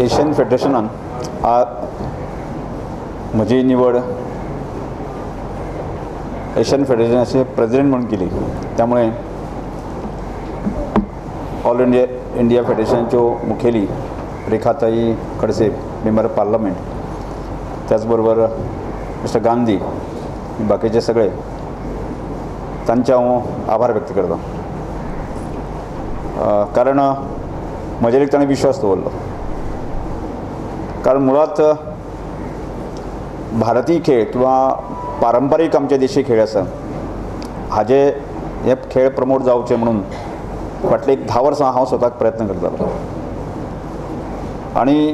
Asian फेडरेशनान म्हजी निवड Asian फेडरेशनाचे president म्हणून केली. त्यामुळे ऑल इंडिया फेडरेशनच्यो मुखेली रेखाताई खडसे, मेंबर ऑफ पार्लमेंट, त्याचबरोबर मिस्टर गांधी, बाकीचे सगळे, तांचे हांव आभार व्यक्त करता. कारण म्हजेर एक ताणें विश्वास दवरलो. कारण मुळात भारतीय खेळ किंवा पारंपारीक आमचे देशी खेळ आसा हाजे हे खेळ प्रमोट जावचे म्हणून फाटले एक 10 वर्सां हांव स्वताक प्रयत्न करतालो आनी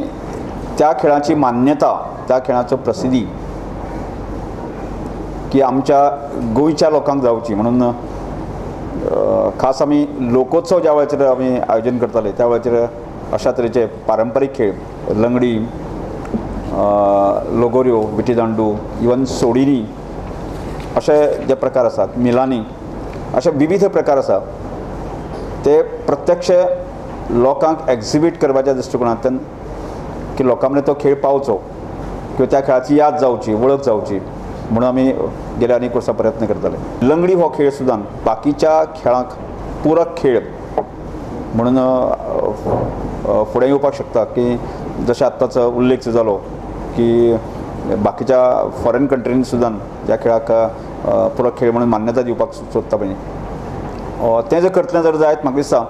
त्या खेळाची मान्यता, त्या खेळाचो प्रसिद्धी की आमच्या गोंयच्या लोकांक जावची म्हणून खास आमी लोकोत्सव ज्या वेळाचेर आमी आयोजन करताले त्या वेळाचेर अशा तरेचे पारंपारीक खेळ लंगडी, लगोऱ्यो, विटी दांडू, इवन सोडिनी अशे जे प्रकार आसात, मिलानी, अशे विविध प्रकार आसात ते प्रत्यक्ष लोकांक एक्झिबीट करपाच्या दृश्टिकोनांतल्यान की लोकां मेरेन तो खेळ पावचो किंवा त्या खेळाची याद जावची, वळख जावची म्हणून आमी गेल्या अनेक वर्सां प्रयत्न करताले. लंगडी हो खेळ सुद्दां बाकीच्या खेळांक पूरक खेळ म्हणून फुडें येवपाक शकता. की जशें आत्ताचो उल्लेख जालो की बाकीच्या फॉरेन कंट्रीन सुद्दां ज्या खेळाक पूरक खेळ म्हणून मान्यता दिवपाक सोदता पळय, तें जर करतलें जर जायत म्हाका दिसता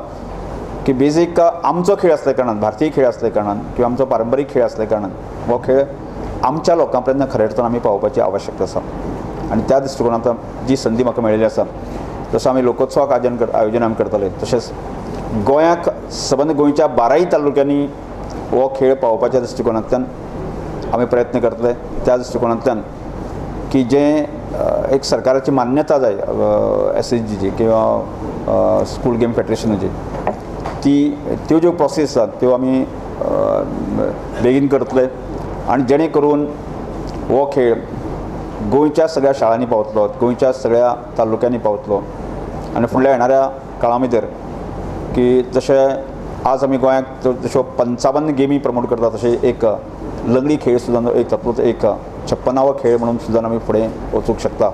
की बेजीक आमचो खेळ आसल्या कारणान, भारतीय खेळ आसल्या कारणान किंवा आमचो पारंपारीक खेळ आसल्या कारणान हो खेळ आमच्या लोकां पर्यंत खऱ्या अर्थान आमी पावोवपाची आवश्यकता आसा. आनी त्या दृश्टिकोनांत जी संदी म्हाका मेळिल्ली आसा, जसो आमी लोकोत्सवाक आयोजन आमी करताले तशेंच गोंयाक सबंद गोंयच्या 12 तालुक्यांनी हो खेळ पावोवपाच्या दृश्टिकोनांतल्यान आमी प्रयत्न करतले. त्या दृश्टिकोनांतल्यान की जें एक सरकाराची मान्यता जाय एसएसजीची किंवा स्कूल गेम फेडरेशनाची, ती त्यो ज्यो प्रोसेस आसात त्यो आमी बेगीन करतले आनी जेणे करून हो खेळ गोंयच्या सगळ्या शाळांनी पावतलो, गोंयच्या सगळ्या तालुक्यांनी पावतलो आनी फुडल्या येणाऱ्या काळा भितर की जशें आज आमी गोंयांत जश्यो 55 गेमी प्रमोट करता तशें एक लंगडी खेळ सुद्दां एक तातूंत एक 56वो खेळ म्हणून सुद्दां आमी फुडें वचूंक शकता.